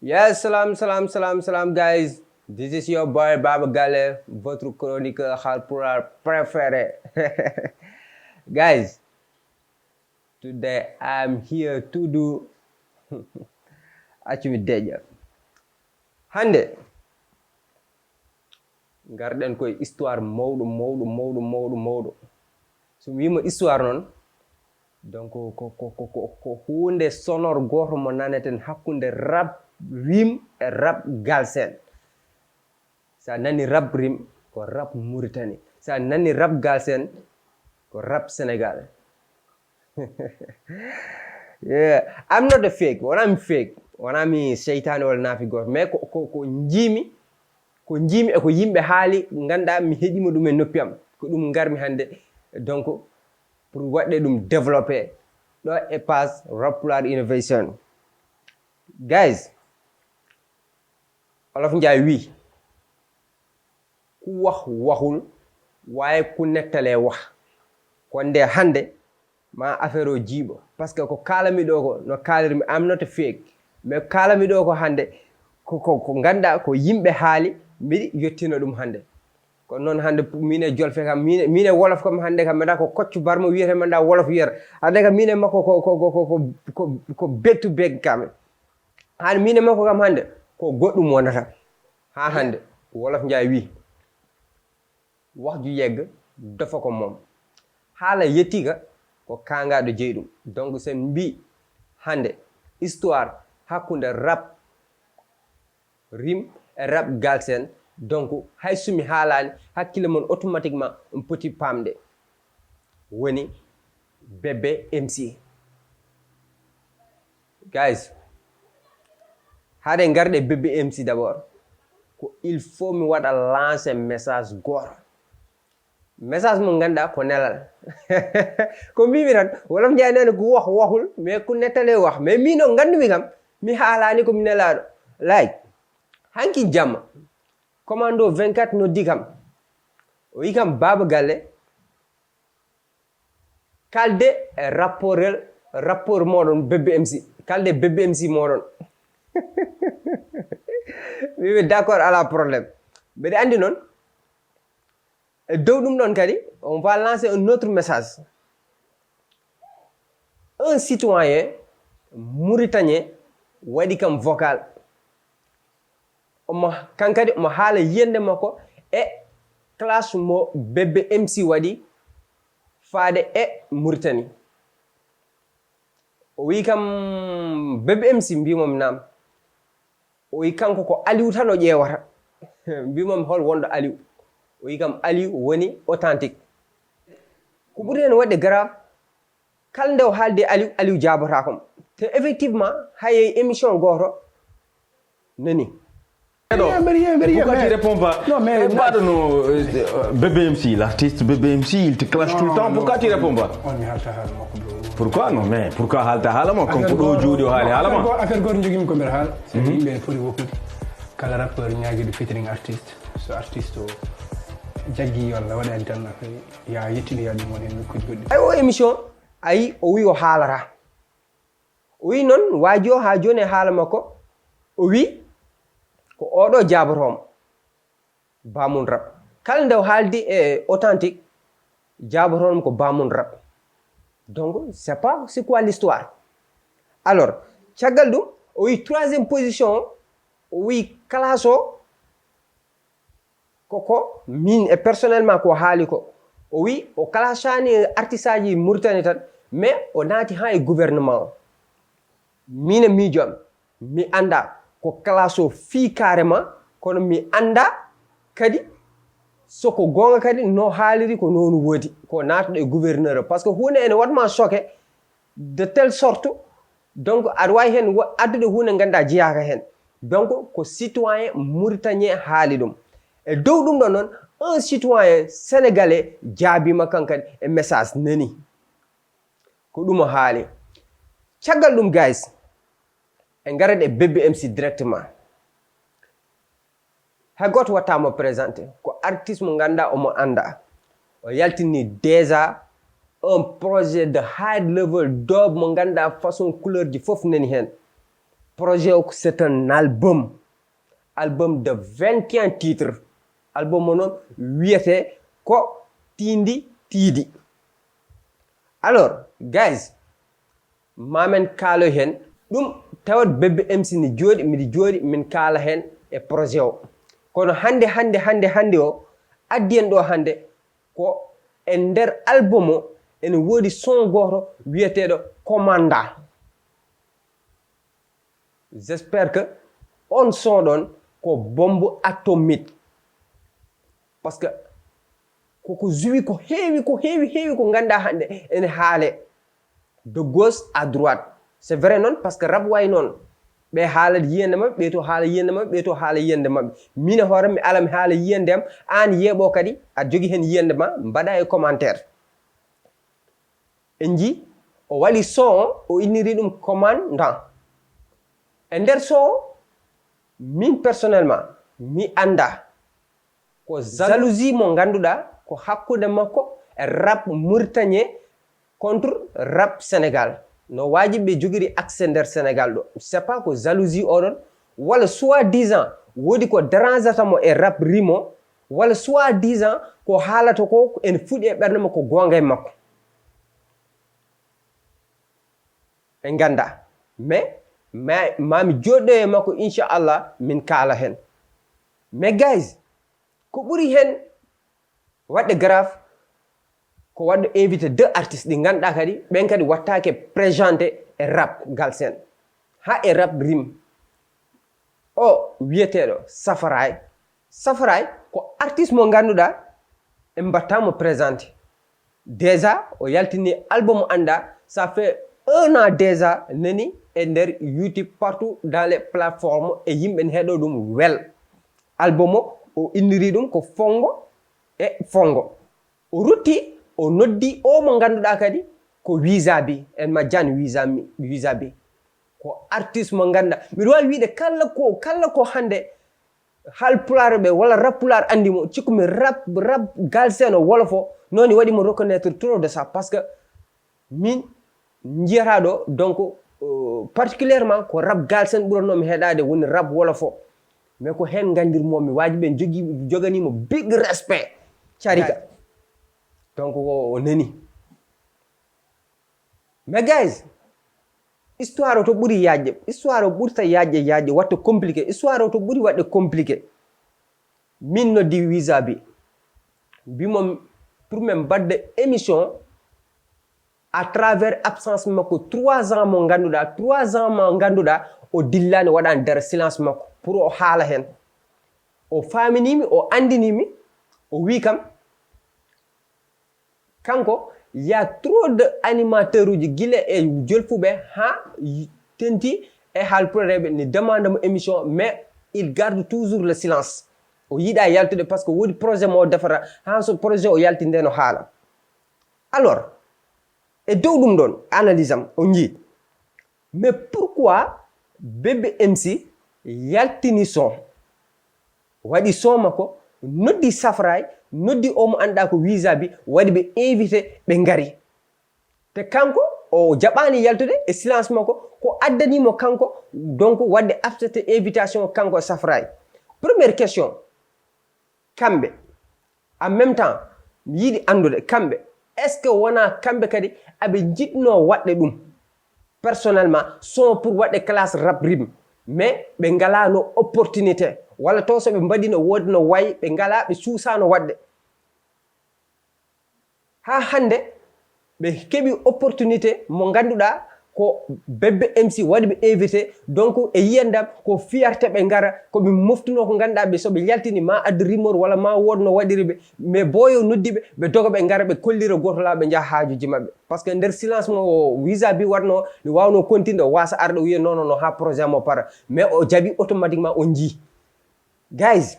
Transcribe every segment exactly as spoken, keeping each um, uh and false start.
Yes, salam, salam, salam, salam, guys. This is your boy Baba Gale, votre chroniqueur Haalpulaar préféré. Guys, today I'm here to do. Accu mi deƴƴa. Hannde, ngarɗen koye histoire mawɗo, mawɗo, mawɗo, mawɗo, mawɗo. So mi wiima histoire noon, donc ko, ko, ko, ko, ko huunde sonore gooto mo naneten hakkunde rap rim e rap galsen. So a nani rap rim, ko rap Mauritanie. So a nani rap galsen, ko rap Sénégal. Yeah, I'm not a fake. Wonaa mi fake. Wonaa mi seytaane walla naafi gooto. Mais ko, ko, ko njiimi, ko njiimi e ko yimɓe haali, ngannduɗaa mi heɗiima ɗum e noppi am. Ko ɗum ngarmi hannde. Donc, pour waɗde ɗum développé ɗo e page Rap Pulaar Innovation. Guys, Olof Njaay wii, ku wax waxul, waaye ku nettalee wax. Kon nde hannde, ma affaire o jiiɓo. Parce que ko kaalami ɗo ko, no kaalirmi, I'm not a fake. Mais kaalami ɗo ko hannde, ko, ko, ko ngannduɗaa ko yimɓe haali, miɗi yettina ɗum hannde. Kono noon hannde, min e jolfe kam, min e, min e wolof kam hannde kam, mbiɗa ko koccu barmo wiyete, mbiɗa wolof wiyata. Hannde kam, min e makko ko, ko, ko, ko, ko, ko, ko back to back kam. Hannde min e makko kam hannde, ko goɗɗum wonata. Haa hannde, ko Wolof Njaay wii, wax ju yegg, dafa ko moom. Haala yettiika, ko kaangaaɗo jeyi ɗum. Donc, so en mbii hannde, histoire hakkunde rap rim e rap galsen, donc, hay so mi haalaani, hakkille mon automatiquement, on poti paamde. Woni Bébé M C. Guys, haade ngarɗe Bébé M C d'abord, ko il faut mi waɗa lancer message gooto. Message mo ngannduɗaa ko nelal. Ko mbimi tan, Wolof Njaay nani ko wax waxul, mais ko nettalee wax. Mais min o nganndumi kam, mi haalaani ko mi nelaaɗo. Like, hanki jamma, commando vingt-quatre noddi kam. O wi kam, Baba Galle, kalde e rapport, rapport moɗon Bébé M C. Kalde Bébé M C moɗon. Mi wi d'accord, ala problème. Mbeɗa anndi noon, e dow ɗum ɗon kadi, on va lancer un autre message. Un citoyen mauritanien waɗi kam vocal. Omo, kan kadi omo haala yiyannde makko e clash mo Bébé M C waɗi faade e Mauritanie. O wi kam, Bébé M C, mbimomi naam. O wi kanko ko Aliou tan o ƴeewata. Mbimomi hol wonɗo Aliou. O wi kam Aliou woni authentique. Ko ɓuri heen waɗde grave, kala nde o haaldi Aliou, Aliou jaabotaako mo. Te effectivement, hay émission gooto nani. Pourquoi tu réponds pas? Non, mais pourquoi tu réponds pas? Bébé M C, l'artiste Bébé M C, il te clash tout le temps. Pourquoi tu réponds pas? Pourquoi non? Mais pourquoi haalta haala ma? Comme ko ɗo jooɗi o haali haala ma. Affaire gooto jogimi ko mbeɗa haala. So yimɓe ene poti woppude. Kala rappeur ñaagiiɗo featuring artiste. So artiste o jaggi walla waɗaani tan affaire ya yettinoya ɗum woni nokkuuji goɗɗi. Ay o émission, ayi o wi o haalata. O wi noon waaji o haa jooni e haala makko, o wi ko oɗo jaabotoomo. Bamon rap. Kala nde o haaldi e authentique, jaabotoon ko bamon rap. Donc, c'est pas, c'est quoi l'histoire? Alors, caggal ɗum, o wi troisième position, o wi clash o, koko min e personnellement ko haali ko. O wi o clashani artiste aji Mauritanie tan, mais o naati haa e gouvernement o. Min e miijo am, mi annda ko clash o fii carrément, kono mi annda kadi so ko goonga kadi no haaliri ko noonu woodi, ko naatuɗo e gouverneur o. Parce que huunde ene waɗma choqué de telle sorte, donc aɗa waawi heen addude huunde ngannduɗaa jeyaaka heen. Donc ko citoyen mauritanien haali ɗum. E dow ɗum ɗon noon, un citoyen sénégalais jaabiima kan kadi e message nani. Ko ɗum o haali. Caggal ɗum, guys, en ngarat e Bébé M C directement. Hay gooto waɗtaa mo présenté, ko artiste mo ngannduɗaa omo anndaa. O yaltini déjà un projet de high level dub mo ngannduɗaa façon couleur ji fof nani heen. Projet o, c'est un album. Album de vingt et un titres. Album o noon wiyetee ko Tiindi Tiidi. Alors, guys, ma men kaaloy heen. Ɗum tawat Bébé M C ne jooɗi, miɗo jooɗi, min kaala heen e projet o. Kono hannde, hannde, hannde, hannde o, addi en ɗo hannde ko e nder album o, ene woodi son gooto wiyeteeɗo Commandant. J'espère que on son ɗon ko bombe atomique. Parce que koko joue ko heewi, ko heewi, heewi ko ngannduɗaa hannde ene haale de gauche à droite. C'est vrai noon, parce que rap way noon. Ɓe haala yiyannde maɓɓe, ɓe to haala yiyannde maɓɓe, ɓe to haala yiyannde maɓɓe. Min e hoore mi ala mi haala yiyannde am, aan yeeɓo kadi, a jogi heen yiyannde ma, mbaɗa e commentaire. En njii, o waɗi son o, o inniri ɗum Commandant. E nder son o, min personnellement, mi annda. Ko jalousie mo ngannduɗaa ko hakkunde makko e rap mauritanien contre rap Sénégal. No waaji ɓe jogiri accès nder Sénégal ɗo. C'est pas ko jalousie oɗon, walla soi-disant woodi ko dérangeata mo e rap rimo, walla soi-disant ko haalata ko ene fuɗi e ɓernde makko, goonga e makko. En ngannda. Mais, ma, ma mi jooɗo e makko, inchallah, min kaala heen. Mais guys, ko ɓuri heen waɗde grave, ko waɗde invité deux artistes ɗi ngannduɗaa kadi, ɓen kadi wattaake présenté e rap Galsen, haa e rap rim. O wiyeteeɗo Safaray. Safaray ko artiste mo ngannduɗaa en mbaɗataa mo présenté. Déjà, o yaltini album mo annduɗaa, ça fait un an déjà, nani e nder YouTube, partout dans les plateformes, e yimɓe ne heɗo ɗum wel. Album o, o inniri ɗum ko Fongo e Fongo. O rutti, o noddi o mo ngannduɗaa kadi ko Wiza B, en ma jan Wiza mi, Wiza B. Ko artiste mo ngannduɗaa. Miɗo waawi wiide kala ko, kala ko hannde Haalpulaar ɓe walla rap pulaar anndi mo, cikku mi rap, rap Galsen o, wolof o, noon waɗi mo reconnaître trop de ça, parce que min njiyata ɗo, donc, euh, particulièrement ko rap Galsen ɓuratnoo mi heɗaade, woni rap wolof o. Mais ko heen nganndir mo, mi waaji ɓe jogi, joganii mo big respect. Carika. Donc, o, o nani. Mais guys, histoire o to ɓuri yaajde, histoire o ɓurta yaajde, yaajde, watta compliqué, histoire o to ɓuri waɗde compliqué. Min noddi Wiza B. Mbi mo pour min mbaɗde émission à travers absence makko trois ans mo ngannduɗaa, trois ans mo ngannduɗaa o dillaani, waɗaani dara, silence makko, pour o haala heen. O faaminii mi, o anndinii mi, o wii kam, kanko, il y a trop de animateur uji, gila e jolfuɓe haa y-, tenti e haalpulareeɓe, ne demande mo émission, mais il garde toujours le silence. O yiɗaa yaltude, parce que woodi projet mo o defata, haa so projet o yalti nde no haala. Alors, e dow ɗum ɗoon, analyse am, o njii. Mais pourquoi Bébé M C yaltini son? Waɗi son makko, noddi Safraay, noddi o mo annduɗaa ko Wiza B, waɗi ɓe invité, ɓe ngari. Te kanko, o jaɓaani yaltude e silence makko, ko addani mo kanko, donc, waɗde accepté invitation kanko e Safraay. Première question, kamɓe, en même temps, mi yiɗi anndude kamɓe, est-ce que wonaa kamɓe kadi aɓe njiɗnoo waɗde ɗum? Personnellement, son pour waɗde classe rap rim, mais ɓe ngalaano opportunité, walla to so ɓe mbaɗino woodi no wayi, ɓe ngalaa, ɓe suusaano waɗde. Haa hannde, ɓe keɓi opportunité mo ngannduɗaa ko Bébé M C waɗi ɓe invité, donc e yiyannde am ko fierté ɓe ngara, ko ɓe moftunoo ko ngannduɗaa ɓe so ɓe yaltini ma addu rimor walla ma wood no waɗiri ɓe, mais booyo noddi ɓe, ɓe doga ɓe ngara ɓe kollira gooto laa ɓe njaha haajuuji maɓɓe. Parce que nder silence mo Wiza B waɗnoo, mi waawnoo continue o waasa arde o wiya non, non, non, haa projet mo para. Mais o jaɓi automatiquement o njii. Guys,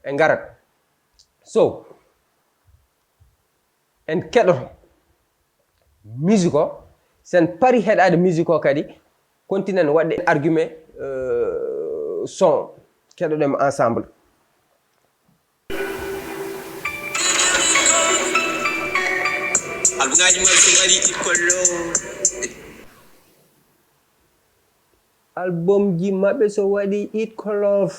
en ngarat. So, en keɗoto musique o, sen pari heɗaade musique o kadi, continuen waɗde argument, euh, son, keɗoɗen mo ensemble. Albumaaji maɓɓe so ngari ɗi kollo. Album ji maɓɓe so waɗi it ko love.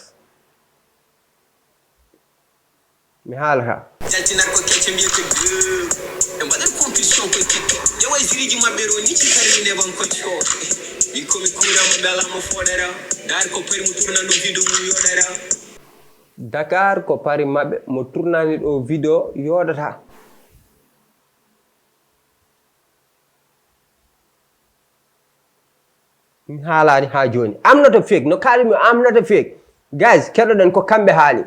Mi haalata. Jaltinat ko kecce mbiyete deux. Ɓe mbaɗat compétition koye kecce. Ƴeewa e siriji maɓɓe ɗo ni ci kadi neban kocce o. Min komi kuura maɓɓe alaa mo fooɗata. Daar ko pari mo tournano video mum yoɗata. Dakar ko pari maɓɓe mo tournani ɗo video yoɗata. Mi haalaani haa jooni. Am not a fake. No kaalimi, am not a fake. Guys, keɗoɗen ko kamɓe haali.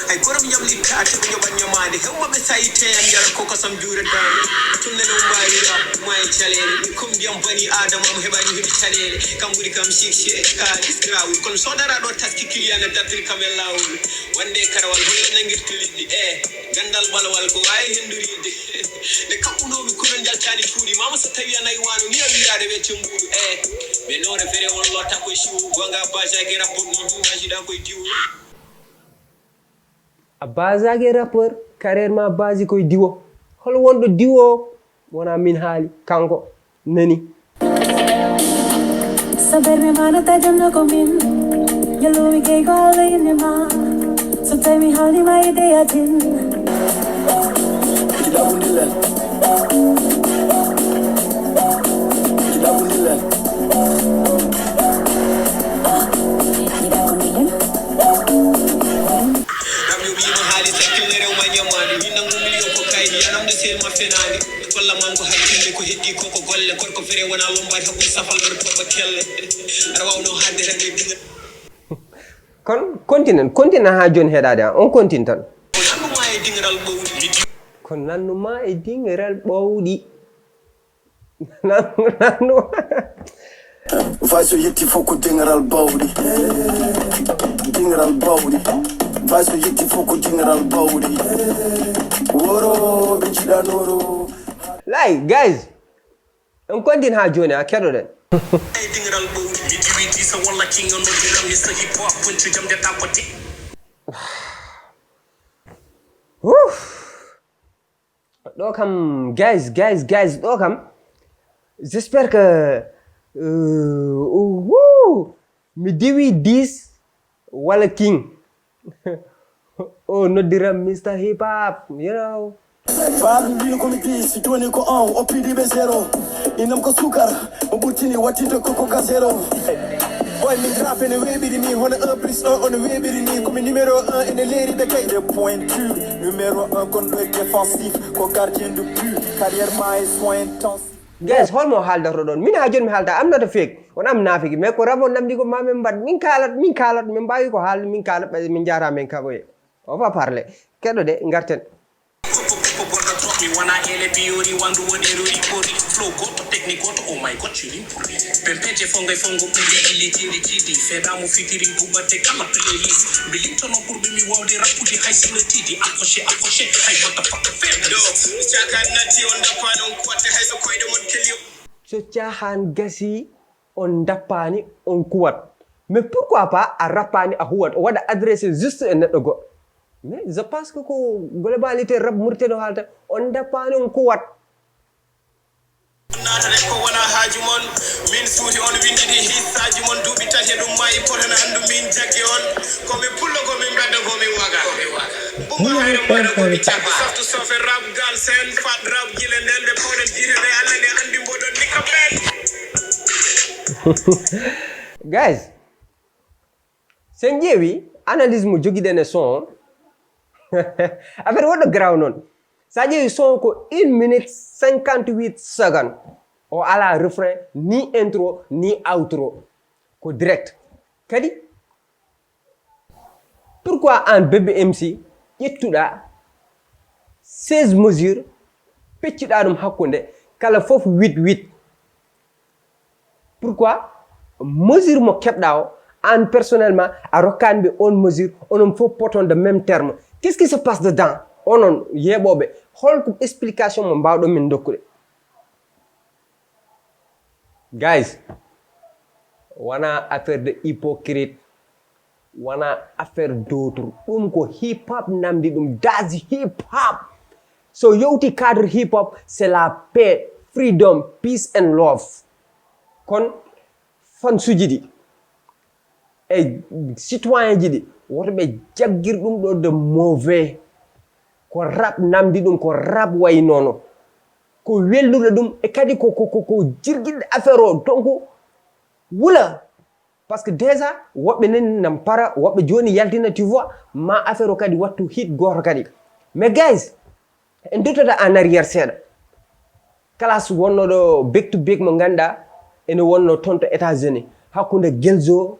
Ay korom ñamli kaate ko ñoɓan ñamaade. Hewma ɓe sayi teyan yara ko kasam juure daande. Tunne no mbaawira ma e caleele. Mi kom ndiyam bani Adama mo heɓani heɓi caɗeele. Kam ɓuri kam sik sik kaalis grawul. Kono sodara ɗo taski kiliyana dartiri kam e laawol. Wande karawal holla nangirta liɗɗi. E gandal balwal ko waawi henduriide. Nde kaɓɓunoomi kulol njaltaani cuuɗi, maama so tawii a nayi waano nii a wiiraade weccen mbuuɗu. E ɓe noore fere on lotta koye siwo, gonga bajaage rapport ɗum ɗum ajiɗa koye diwo. A bajaage rappeur, carrière ma baji koye diwo. Hol wonɗo diwo o? Wonaa min haali, kanko. Nani? Saberne mana tajon na komin. Yalo mi kay ko ala inema. So tell me how ni my day atin. Ɗam yo wiima haali sakkille rewma ñammaani. Min nangu miliyon ko kaydi yanamde sel ma fenaani. Kolla manko hakkille ko heddi ko ko golle. Gorko fere wona lombaade hakkunde safal ɓe toɓa kelle. Aɗa waawno haalde tan e dinga. Kon continent continent haa jooni heɗaade an on continent tan. Ko nannuma e dingiral ɓowɗi. Ko nannuma e dingiral ɓowɗi. Nannu nannu. Vaso yetti fof ko dingiral bawɗi. Dingiral bawɗi. Vaso yetti fof ko dingiral bawɗi. Woro ɓe jiɗanoro. Lay guys. On continent haa jooni a keɗoɗen. Ay dingiral ɓowɗi mi diwi disa walla kinga noddiram mi sahi po a poncu jam de tapoti. Wuf. Ɗo kam guys guys guys ɗo kam. J'espère que euh, wuu, mi diwi dix walla king. O noddiram Mister Hip Hop, you know. Baɗum wino komi pisi toni ko on o pidiɓe zéro. Inam ko sukar o ɓurtini wattita koko ka zéro. Boy min drape ne weɓiri ni hono un plus un ono weɓiri ni komi numéro un ene leeri ɓe kay. De pointu numéro un kon ɗo défensif ko gardien de but carrière ma e soin intense. Guys, holmo haaldata ɗon? Min haa jooni mi haalta, I'm not a fake. On am naafiki, mais ko rabo namdi ko ma min mbaɗ. Min kaalat, min kaalat, min mbaawi ko haalde, min kaalat, ɓe min njaara men kaɓoye. On va parler. Keɗo de, ngarten. Koppo koppo bonɗo trop mi wona ele piyori wandu woni erori kori flow goto technique goto oh my god cirin puri pempeje fongo e fongo ɓuri illitinde jiidi feɗamo fitirin buɓɓante kala playlist mbi limtono ɓurɓe mi wawde rappude hay sino tiidi accroché accroché hay motherfucker fem do caka natti on dappano on kuwatte hay so koyɗe mon kelli. So caaxaan gasii on ndappaani on kuwat. Mais pourquoi pas a rappaani a huwat o waɗa adressé juste e neɗɗo goɗɗo. Mais je pense que ko globalité rap Mauritanie o haalta on ndappaani on kuwat. Naatane ko wona haaju mon min suuti on winndidi hissaaji mon duuɓi tati e ɗum maayi poten anndu min jaggi on ko min pullo ko min mbedda ko min waga. Bumba hayre mbaɗa ko mi caba saftu sofe rap gal sen fat rap gile nden nde pawɗen jiite nde allah ne anndi mboɗon ni ka pen. Guys, sen ƴeewi analyse mo jogiɗen e son affaire woɗɗo graw noon. Sa ƴeewi son ko une minute cinquante huit secondes. O ala refrain ni intro ni outro. Ko direct kadi. Pourquoi an bébé M C ƴettuɗa seize mesures peccuɗa ɗum hakkunde kala fof huit huit? Pourquoi mesure mo keɓɗa o an personnellement a rokkani ɓe on mesure onon fof poton de même terme? Qu'est-ce qui se passe dedans? Onon yeeɓoɓe holko explication mo mbawɗon min dokkude? Guys, wona affaire de hypocrite, wona affaire d'autre. Ɗum ko hip hop namdi ɗum, that's hip hop. So yewti cadre hip hop, c'est la paix, freedom, peace and love. Kon fansuji ɗi e citoyen ji ɗi, woto ɓe jaggir ɗum ɗo de mauvais. Ko rap namdi ɗum, ko rap wayi nono. Ko welnude ɗum e kadi ko, ko, ko, ko jirgiɗde affaire o. Donc, wula. Parce que déjà, woɓɓe nen nam para, woɓɓe joni yaltina, tu vois, ma affaire o kadi wattu hit goto kadi. Mais guys, en duttata en arrière seeɗa. Classe wonno ɗo back to back mo ganduɗa ene wonno toon to États-Unis, hakkunde Gelzo,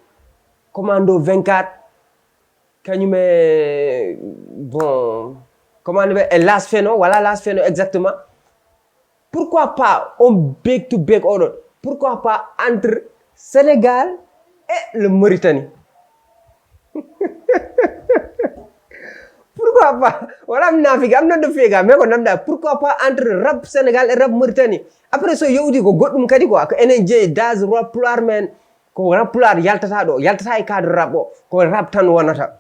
Commando vingt-quatre, kañum e, bon, commando e Las Feno, wala Las Feno exactement. Pourquoi pas on back to back oɗo? Pourquoi pas entre Sénégal et le Mauritanie? Pourquoi pas? Wala mi nafiki, am non de fega, mais ko namda, pourquoi pas entre rap Sénégal et rap Mauritanie? Après so yewti ko goɗɗum kadi quoi, ko enen jeeyi Daz, rap Pulaar men, ko rap Pulaar yaltata ɗo, yaltata e cadre rap o, ko rap tan wonata.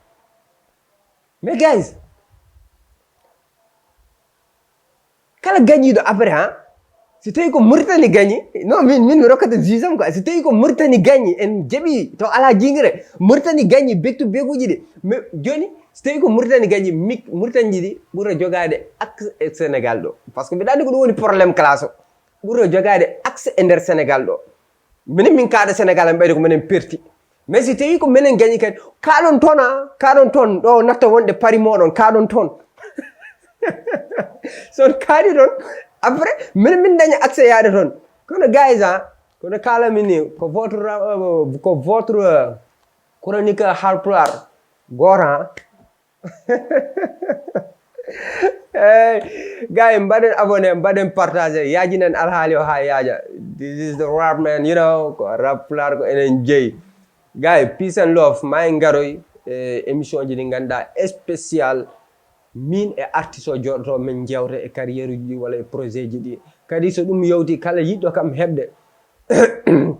Mais guys, kala gañiiɗo après, ha, si tawi ko Mauritanie gañi, non, min, min mi rokkata juge am quoi. Si tawi ko Mauritanie gañi, en jaɓi to ala jingre, Mauritanie gañi bektu bekuji ɗi. Mais joni, si tawi ko Mauritanie gañi, mi, Mauritanie ji ɗi ɓura jogaade accès e Sénégal ɗo. Parce que mbiɗa anndi ko ɗum woni problème classe o. Ɓura jogaade accès e nder Sénégal ɗo. Minen min kaada Sénégal, en ɓeyde ko minen perti. Mais si tawi ko minen gañi kadi, kaɗon toon, a, kaɗon toon, ɗo natta wonde pari moɗon, kaɗon toon. So on kaɗi toon, après, minen min daña accès yaade toon. Kono guys, a, kono kala min ni, ko votre, euh, ko votre, euh, chroniqueur Haalpulaar, gooto, a. Hey, gars, mbaɗen abonné, mbaɗen partagé, yaajinen alhaali o haa yaaja. This is the rap man, you know, ko rap Pulaar ko enen jeyi. Gars, peace and love, ma en ngaroy e émission ji ɗi ngannduɗaa spécial. Min e artiste o jooɗoto, min jewta e carrière uji ɗi walla e projet ji ɗi. Kadi so ɗum yawti, kala yiɗɗo kam heɓde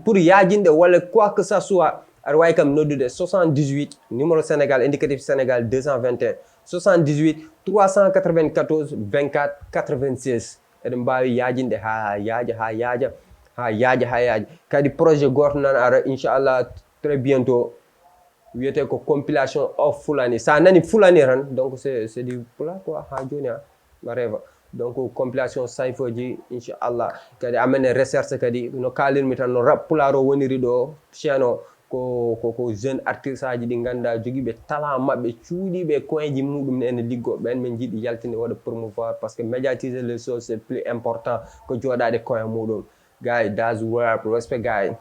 pour yaajinde walla quoi que ça soit, aɗa waawi kam noddude soixante-dix-huit, numéro Sénégal, indicatif Sénégal deux cent vingt et un, soixante-dix-huit trois cent quatre-vingt-quatorze vingt-quatre quatre-vingt-seize. Eɗen mbaawi yaajinde haa yaaja, haa yaaja, haa yaaja, haa yaaja. Kadi projet gooto nan ara, inchallah, très bientôt. Wiyetee ko compilation of Fulani. So a nani Fulani tan, donc c'est, c'est du Pulaar quoi, haa jooni, a, whatever. Donc compilation cypher ji, inchallah. Kadi amen e recherche kadi, no kaalirmi tan, no rap Pulaar o woniri ɗo, chaîne o, ko, ko, ko jeune artiste aji ɗi ngannduɗaa jogiiɓe talent maɓɓe, cuuɗiiɓe e coin ji muɗum ne ene liggo, ɓen min njiɗi yaltinde waɗa promouvoir, parce que médiatiser les choses c'est plus important que jooɗaade coin muɗum. Gars, that's rap, respect gars.